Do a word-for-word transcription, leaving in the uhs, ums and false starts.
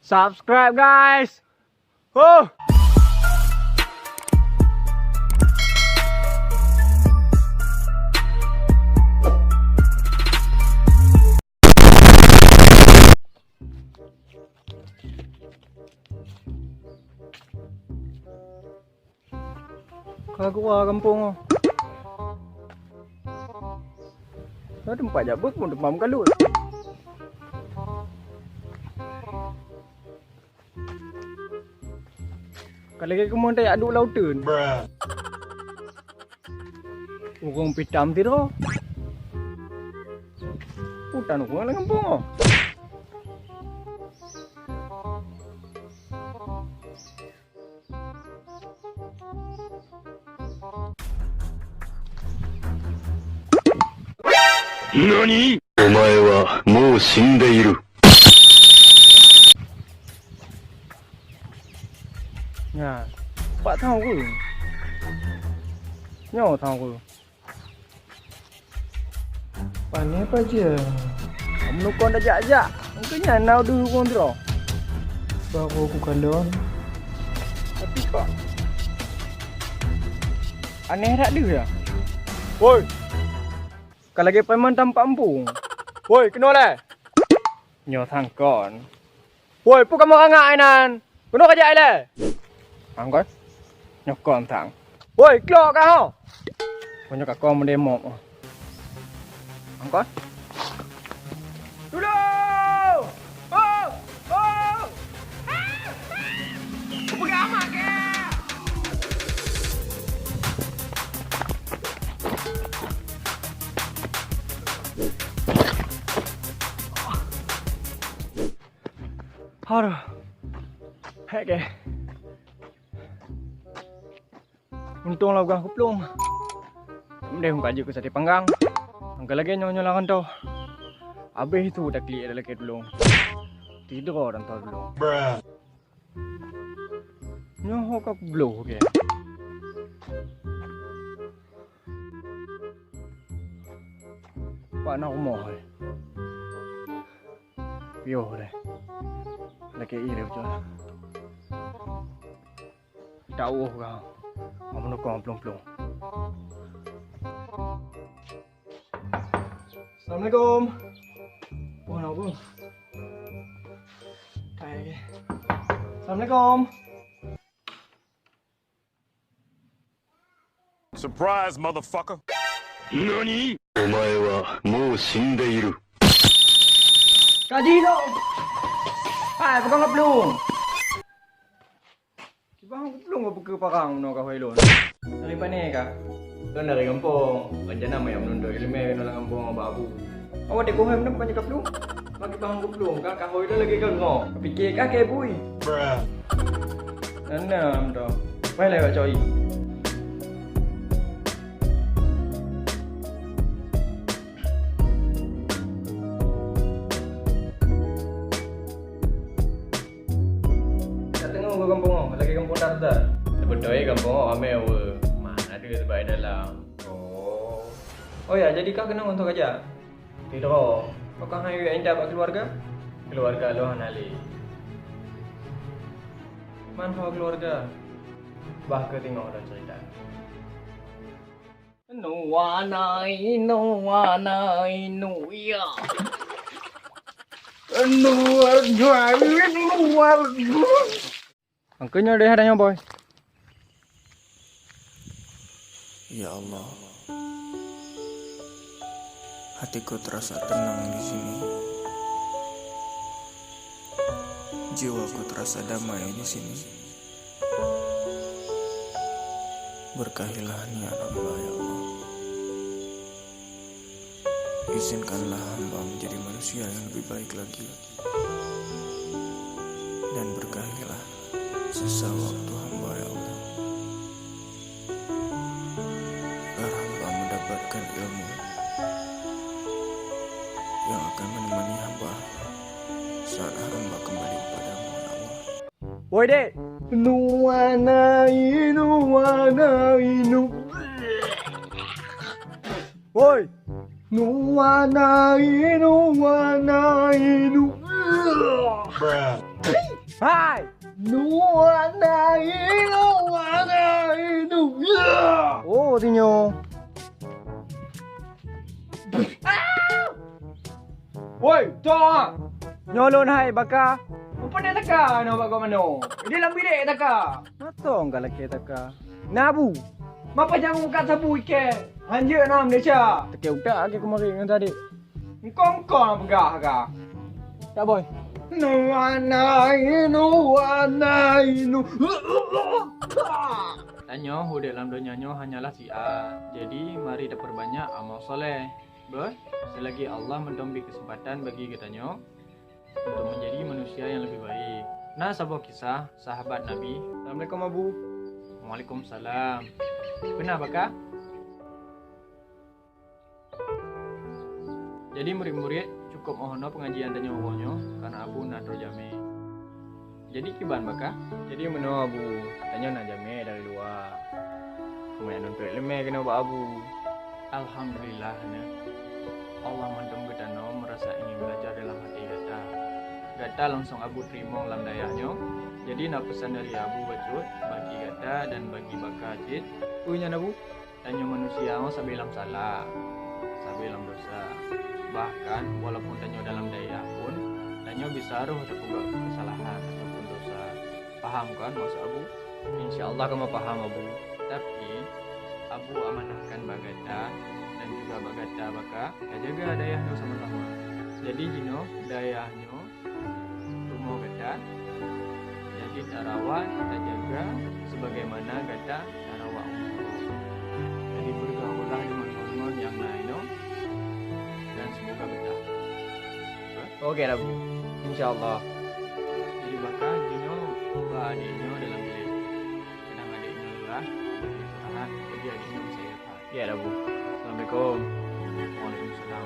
Subscribe, guys. Huh. Ka keuluwa gampông nyoe. Ka teumpat jak beuet pun teuma meukalut. Ka lagèe kamoe tajak duek lam uteuen. Ureueng pitam sidroe. Utan ureueng lam gampông nyoe. Nani? Omae wa mou shindeiru. Nyan, pat thao keuh? Nyoe thao keuh? Pane pajan? Kamoe nukon tajak-jak, mungken nyan na deuh ureueng droe. Baru kukalon. Tapi kok aneh that deuh ya? Woi! Ka lagèe preman tampak muphom. Woi, keunoe lé! Nyoe sangkon. Woi, peue kamoe rangak inan? Keunoe kajak ilèe! Angkon. Nyoe kon sang. Woi, klok kah ho! Meunyoe ka kon meudeh mop. Angkon. Tulông! Oh! Oh! Peugah mak kah! Aduh. Hek keh. Untông lah peugah kuplueng. Meudeh ka jeuet keu saté panggang. Nyang ka lagèe nyoe, nyoe lah rantô. Abéh su taklik lakèe tulông. Tidroe rantô tulông. Nyoe ho ka kubloh keh. Pat na rumoh, eh? Piôh deh. Lakèe ie lé ujoe. Tawoh kah. Meunukong plueng-plueng. Assalamualaikum. Waalaikum. Hai. Assalamualaikum. Surprise, motherfucker. Nani? Omae wa mou shindeiru. Kaji lo. Hai, peugah ngon plueng. Kiban ngon plueng ngon peukeu parang meunoe ka hôi lôn. Dari pane kah? Lôn dari gampông. Rencana meuyak meunundok ileumèe keunoe lam gampông bak Abu. Awak dek bohem na bukan nyekap lu? Bagi bang guplueng ka kahoi dah lagi kau ngok. Pikir kah kebui? Bruh. Enam tu. Pai lewat coi. Tak tengok ke kampung kau, lagi kampung dah dah. Betul eh kampung kau amai apa? Mana ada sebab dalam. Oh. Oh ya, jadi kau kena untuk aja. Sidroe, pakon han intat bak keuluwarga? Keuluwarga lôn hana lé. Man ho keuluwarga? Bah keu singoh lôn ceurita. Nuwana inu, wana inu, ya. Nuwana inu, wana. Angkeu nyoe deh ada nyoe, boy. Ya Allah, hatiku terasa tenang di sini. Jiwaku terasa damai di sini. Berkahilah niat hamba, ya Allah. Izinkanlah hamba menjadi manusia yang lebih baik lagi. Dan berkahilah sisa waktu hamba, ya Allah, agar hamba mendapatkan ilmu yang akan menemani hamba saat hamba kembali kepadamu, ya Allah. Woi dek, nuwana inu, wana inu. Woi, nuwana inu, wana inu. Bruh. Hai! Nuana inu, nuana inu. Ya! Oh, tinyo. Woi, Cong! Nyoe lôn hai, Baka. Apa nak taka na bak gobnyan? Di lam bilik taka. Matong ka lakée taka. Na bu. Mapa jangan buka sabu iké? Hanjeuet nam Malaysia. Teuke utak ke kemarin ngon tadi. Engkong-kong peugah ka. Tak boy. Nuana inu, nuana inu. Tanyoe udép lam donya nyoe hanyalah siat. Jadi, mari tapeurbanyak amal soleh. Boh, selagi Allah mantong bri keuseumpatan bagi geutanyoe untuk menjadi manusia yang lebih baik. Na saboh kisah sahabat Nabi. Assalamualaikum, Abu. Waalaikumsalam. Peuna, Baka? Jadi, murit-murit, cukup meuhona pengajian tanyoe uroe nyoe, karena Abu na troh jamé. Jadi kiban, Baka? Jadi meunoe, Abu, tanyoe na jamé dari luwa. Keumeunyan nuntut ileumé keunoe bak Abu. Alhamdulillah, aneuk. Allah mantong geutanyoe meurasa ingin belajar dalam hati gata. Gata langsong Abu teurimong lam dayah nyoe. Jadi na peusan dari Abu bacut bagi gata dan bagi Baka cit. Peue nyan, Abu? Tanyoe manusia nyoe sabe lam salah, sabe lam dosa. Bahkan, walaupun tanyoe dalam dayah pun, tanyoe bisa roh tapeubuet keusalahan ataupun dosa. Paham kan maksud Abu? Insya Allah kamoe paham, Abu. Tapi, Abu amanahkan bak gata dan juga bak gata, Baka, tajaga dayah nyoe sama-sama. Jadi, jinoe dayah nyoe rumoh gata, jadi tarawat, tajaga sebagaimana gata tarawat uroe. Jadi, beureugaolah deungon ngon nyang na inoe, dan semoga betah. Oke lah, Bu. Insya Allah. Jadi, Baka, jinoe ba adék nyoe dalam bilék. Kadang adék nyoe lelah, istirahat, jadi adék nyoe bisa istirahat. Ya lah, Bu. Assalamualaikum. Waalaikumsalam.